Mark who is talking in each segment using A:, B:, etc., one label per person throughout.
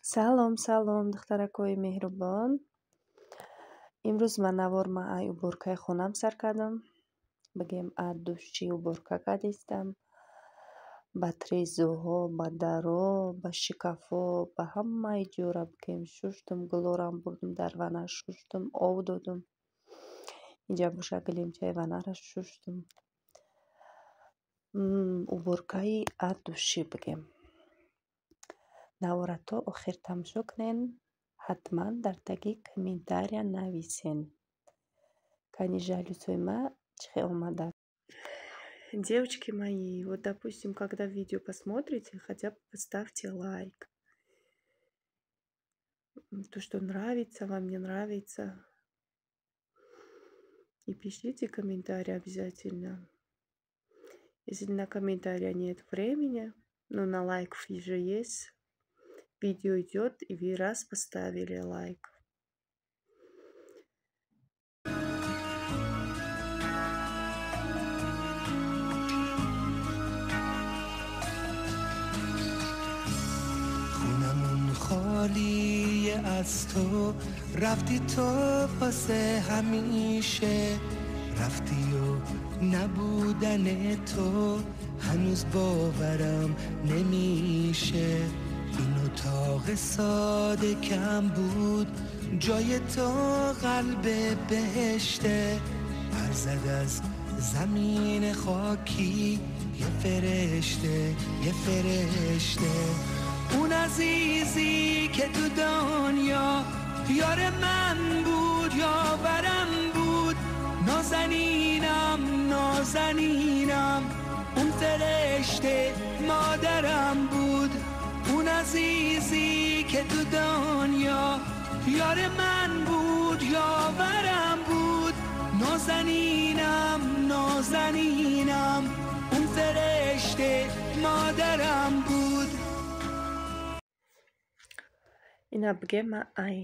A: Салом, салом, духтаракҳои меҳрубон. Имрӯз ман навор ай уборкаи хонам сар кардам. Бигем, от души уборка кардистам. Ба трезоҳо, ба даро, ба шикафҳо, ба ҳамаи ҷора бигем шуштум, гулорам бурдум дар ванна шуштум, об додум. Инҷа боша гилемчаи ваннаро шуштум. Уборкаи от души бигем. Навора то охир тамошо кунен, ҳатман дар таги комментария нависен. Кани жалюзҳои ма чӣ хел омадааст. Девочки мои, вот допустим, когда видео посмотрите, хотя бы поставьте лайк. То, что нравится, вам не нравится. И пишите комментарии обязательно. Если на комментарии нет времени, но на лайк же есть. Видео идет, и вы раз поставили лайк.
B: خونمون خالیه از تو، رفتی تو واسه همیشه، رفتی و نبودن تو هنوز باورم نمیشه. این اتاق ساده کم بود جای تو قلب بهشته، پر زد از زمین خاکی یه فرشته، یه فرشته. اون عزیزی که تو دنیا یار من بود، یاورم بود، نازنینم نازنینم، اون فرشته مادرم بود. اون عزیزی که تو دنیا یار من بود، یاورم بود، نازنینم نازنینم، اون فرشته مادرم بود.
A: Ина бигем, ман ай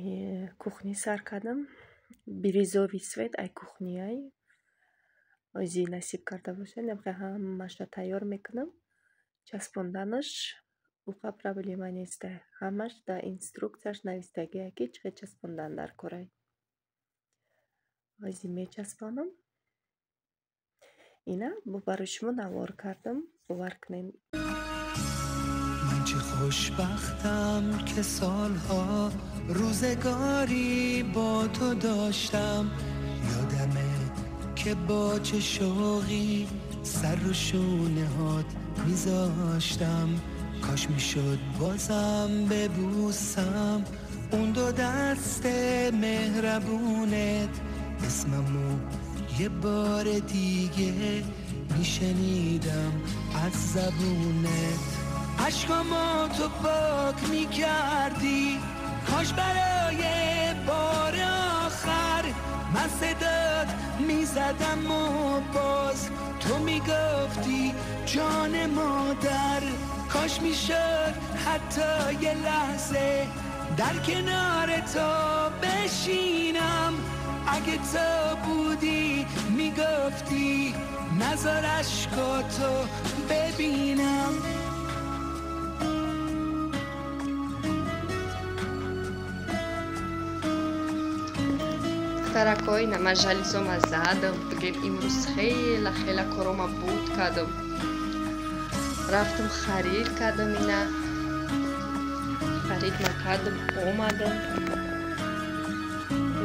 A: кухни сар кардам. Бирюзовый цвет ай кухнияй. Ози насиб карда бошад, намхе ҳамаша тайёр мекунам. Часпонданаш уқа проблема нест. Ҳамаш дар инструкцияш навистагие ки чӣ хел часпондан дар корай. Ози мечаспонам. Ина бо барои шумо навор кардам. Бовар кунед.
B: من چه خوشبختم که سالها روزگاری با تو داشتم، یادمه که با چه شوقی سر رو شونه هات میذاشتم. کاش میشد بازم ببوسم اون دو دست مهربونت، اسممو یه بار دیگه میشنیدم از زبونت. اشکامو تو پاک میکردی، کاش برای بار آخر من صدات میزدم و باز تو میگفتی جان مادر. کاش میشد حتی یه لحظه در کنار تو بشینم، اگه تو بودی میگفتی نذار اشکاتو ببینم.
C: Духтаракҳо, ина ман жалюзома задам. Бигем, имрӯз хела хела корома буд кардам. Рафтам харид кардам, ина харид ма кардам, омадам.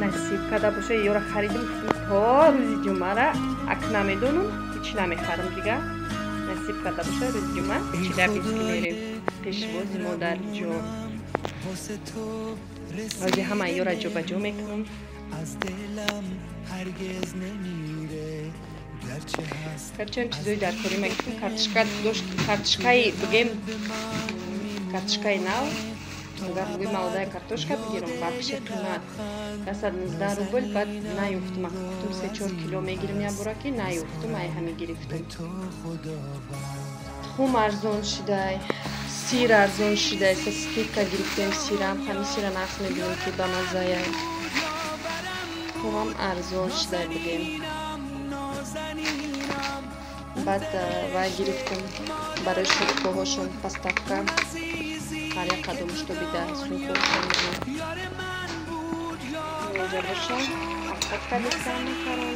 C: Насиб карда боша, ёра харидам, гуфтам то рӯзи ҷумъара ак намедонам, ҳеч намехарам дига. Насиб карда боша, рӯзи ҷумъа Челябинск мерем пешвози модарҷон. Ҳозир ҳама ёра ҷобаҷо мекунам.
B: از دلم هرگز نمیره گرچه هست.
C: Гарчанд чизои дар кори ма гирифтам, картошка дошт, картошкаи бигем, картошкаи нав, агар бигӯем молодая картошка бигирам, вообще қимат, 119 рубл. Баъд наёфтум, ака гуфтум 3-4 кило мегирим як бора, ки наёфтум, ай ҳами гирифтум. Тухм арзон шидай, сир арзон шидай, са скидка гирифтем сирам, ҳами сира нақс мебинем ки ба маззая. Тухмам арзон шидай бигем. Баъд вай гирифтем барои шӯрбоҳошон поставка. Ҳар як қадом чтобы да сумхошон инҷа боша овқат кардистам мехарам.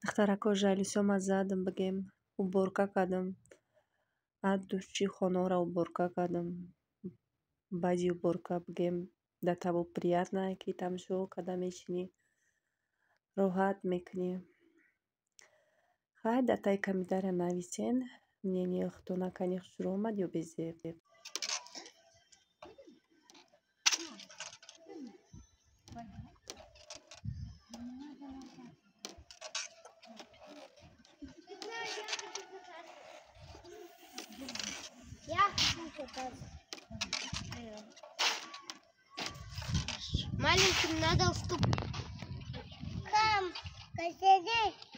A: Духтарако, жалюзиҳома задам, бигем, уборка кардам. От души хонаро уборка кардам. Баъди уборка, бигем, до того приятно, ки тамошо карда мешинӣ, роҳат мекунӣ. Хай, дар таи комментария нависен мнение худтона, кани хушрӯ омад ё безеб.
D: Я хочу кататься. Маленьким надо уступить. Кам, посиди.